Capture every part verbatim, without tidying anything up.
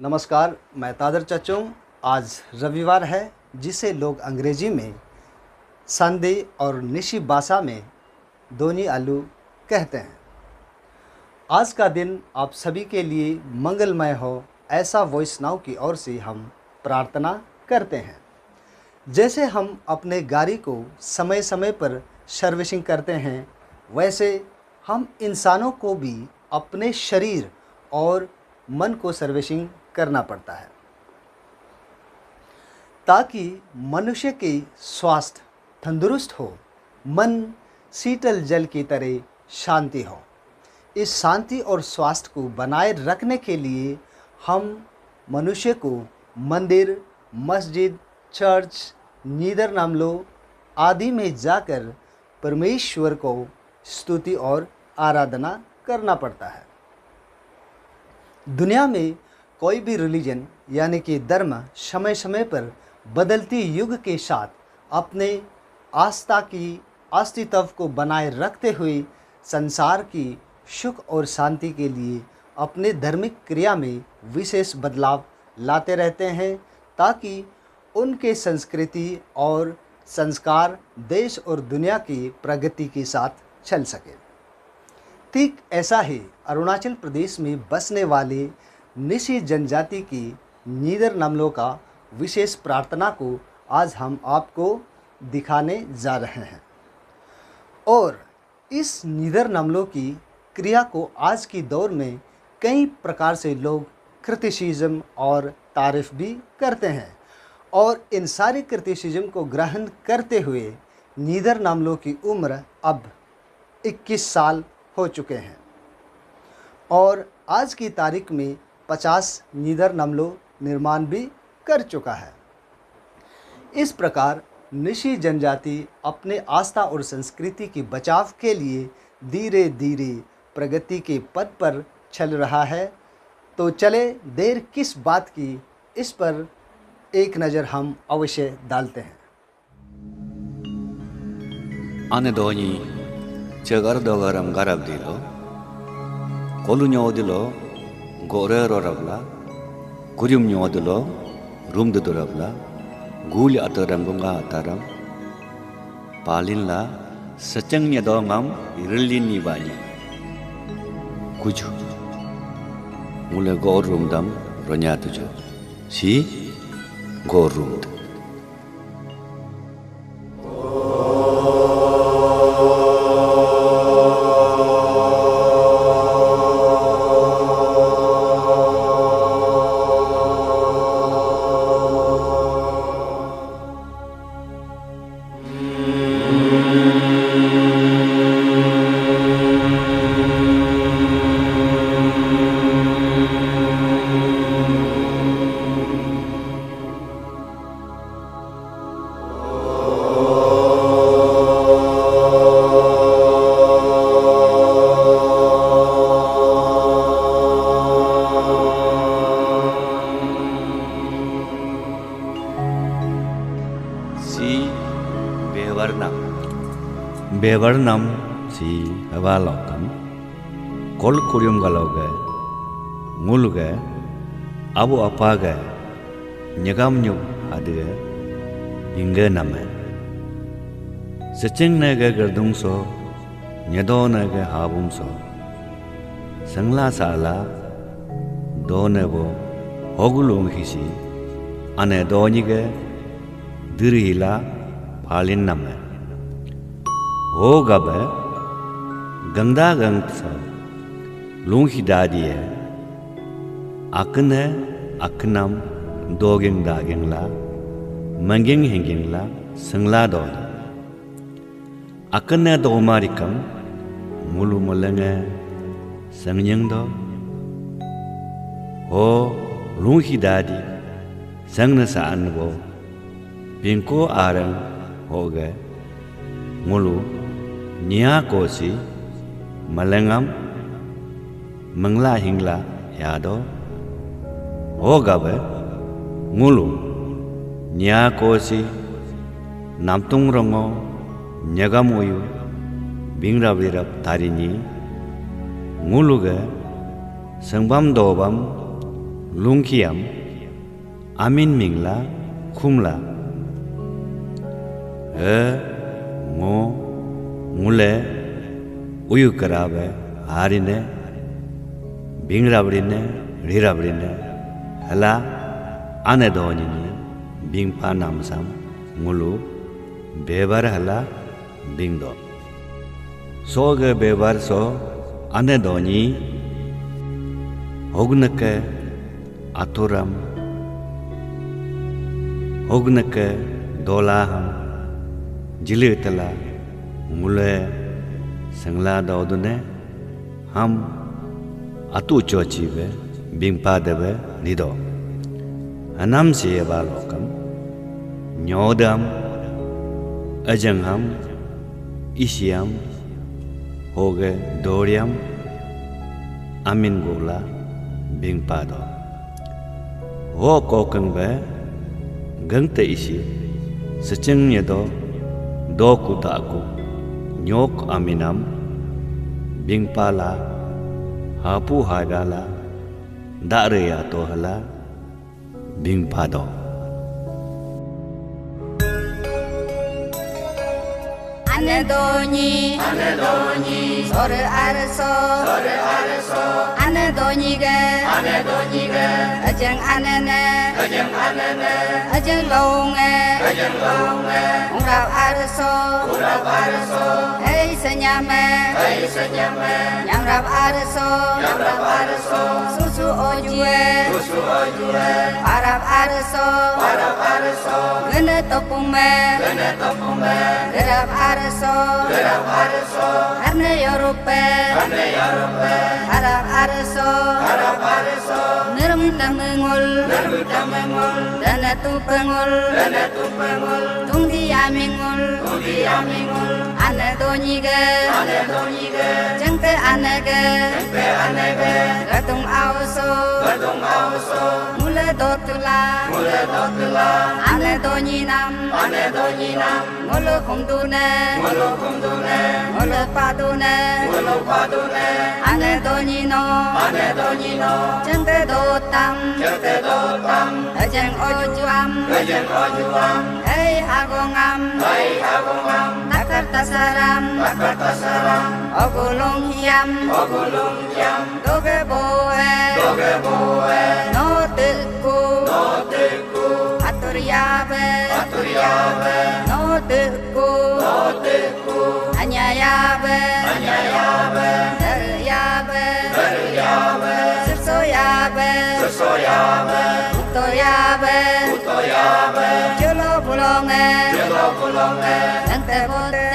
नमस्कार, मैं तादर चचोंग। आज रविवार है, जिसे लोग अंग्रेजी में संडे और निशी भाषा में दोनी आलू कहते हैं। आज का दिन आप सभी के लिए मंगलमय हो, ऐसा वॉइस नाउ की ओर से हम प्रार्थना करते हैं। जैसे हम अपने गाड़ी को समय-समय पर सर्विसिंग करते हैं, वैसे हम इंसानों को भी अपने शरीर और मन को सर्विसिंग करना पड़ता है, ताकि मनुष्य के स्वास्थ्य तंदुरुस्त हो, मन शीतल जल की तरह शांति हो। इस शांति और स्वास्थ्य को बनाए रखने के लिए हम मनुष्य को मंदिर, मस्जिद, चर्च, नीदर नामलो आदि में जाकर परमेश्वर को स्तुति और आराधना करना पड़ता है। दुनिया में कोई भी रिलीजन यानी कि धर्म समय-समय पर बदलती युग के साथ अपने आस्था की अस्तित्व को बनाए रखते हुए संसार की सुख और शांति के लिए अपने धार्मिक क्रिया में विशेष बदलाव लाते रहते हैं, ताकि उनके संस्कृति और संस्कार देश और दुनिया की प्रगति के साथ चल सके। ठीक ऐसा ही अरुणाचल प्रदेश में बसने वाले निशी जनजाति की नीदर नमलों का विशेष प्रार्थना को आज हम आपको दिखाने जा रहे हैं। और इस नीदर नमलों की क्रिया को आज की दौर में कई प्रकार से लोग क्रिटिसिज्म और तारीफ भी करते हैं। और इन सारे क्रिटिसिज्म को ग्रहण करते हुए नीदर नमलों की उम्र अब इक्कीस साल हो चुके हैं और आज की तारीख में पचास नीदर नमलो निर्माण भी कर चुका है। इस प्रकार निशी जनजाति अपने आस्था और संस्कृति की बचाव के लिए धीरे-धीरे प्रगति के पथ पर चल रहा है। तो चले, देर किस बात की, इस पर एक नज़र हम अवश्य डालते हैं। Ane donyi cegar dogaram garab dilo, kolu nyo dilo, gore rorabla, kurium nyo dilo, rum dudurabla, guli ataram gunga ataram, palin la, secheng nya dongam, irilin ni banyi. Kuju. Mule gor rum dam, ronya tuju. Si, gor rum. Si bewarnam. Bewarnam si hewalokam. Kol kurium galoge, ngulge, abu apage, nyegam nyub adge, ingge name. Seching nege gerdung so, nyedo nege habum so. Sengla sala, do nebo, hogulung hisi, ane do nyige, diri hila, palin name. Ho gabe, gangda gang so, lung hi dadie, akne, aknam, doging daging la, manging hinging la, sengla do. Akne do marikam, mulu mulenge, sengnying do. Ho, lung hi dadi, sengne saan bo. Pingko areng hoge, ngulu, nia kosi, malengam, mengla hingla, yado, hogabe, ngulu, nia kosi, namtung rongo, nyagam uyu, bingrab rirab tarini, nguluge, sengbam dobam, Lungkiam amin mingla khumla. E, ngo, ngule, uyu kerabe, harine, bingrabrine, rirabrine, hala, ane donyi ni, bingpa namsam, ngulu, bebar hala, bingdo. Soge bebar so, ane donyi, hogneke, aturam, hogneke, dolaham, jilitela, ngule, sengla dodune, ham, atu chochi be, bingpa debe, rido. Hanam siye balokam, nyodam, ajangham, isiam, hoge, doriam, amin gula, bingpa do. Ho kokeng be, gengte isi, seceng nyedo, doku taku, nyok aminam, bingpala, hapu hadala, dare yato hala, bingpa do. Ane donyi, ane donyi, sore arso, sore arso, ane donyi ge, ane donyi ge, ajeng anene, ajeng anene, ajeng longe, ajeng longe, urap arso, urap arso, hei senyame, hei senyame, nyamrap arso, nyamrap arso, susu ojue, susu ojue, parap arso, parap arso, gene topume, gene topume, gerap arso, gerap arso, arne yorupe, arne yorupe, harap arso, harap arso, nerem tamengul, nerem tamengul, dana tupengul, dana tupengul, tungdi yamingul, tungdi yamingul, ane donyi ge, ane donyi ge, jengte ane ge, jengte ane ge, gatung auso, gatung auso, mule dotula, mule dotula, ane donyi nam, ane donyi nam, ngulu kumdune, ngulu kumdune, ngulu padune, ngulu padune, ane donyi no, ane donyi no, jengte dotam, jengte dotam, ajeng ojuam, ajeng ojuam, hei hagongam, hei hagongam, takar tasaram, takar tasaram, ogulung hiam, ogulung hiam, doge boe, doge boe, no teku, no teku, atur yabe, atur yabe, no teku, no teku, anya yabe, anya yabe, der yabe, der yabe, sirso yabe, sirso yabe, uto yabe, uto yabe, jolo bulonge, jolo bulonge, nante bote,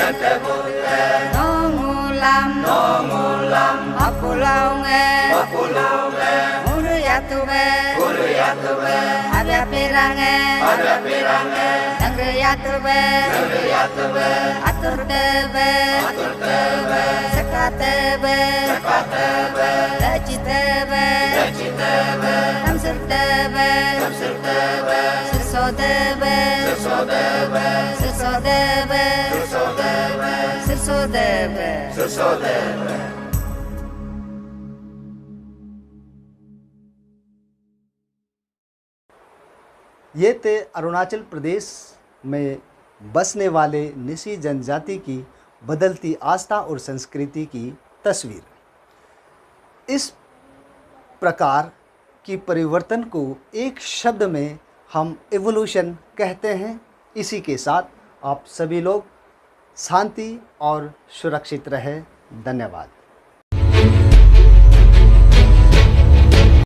nante bote, nongulam, nongulam, apulonge, apulonge, uru yatube, uru yatube, abya pirange, abya pirange, nangre yatube, nangre yatube, atur tebe, atur tebe, seka tebe, seka tebe, leji tebe, leji tebe, tamsir tebe, tamsir tebe, sirso tebe, sirso tebe, sirso tebe, sirso tebe, sirso tebe, sirso tebe. ये थे अरुणाचल प्रदेश में बसने वाले निशी जनजाति की बदलती आस्था और संस्कृति की तस्वीर। इस प्रकार की परिवर्तन को एक शब्द में हम इवोल्यूशन कहते हैं। इसी के साथ आप सभी लोग शांति और सुरक्षित रहें। धन्यवाद।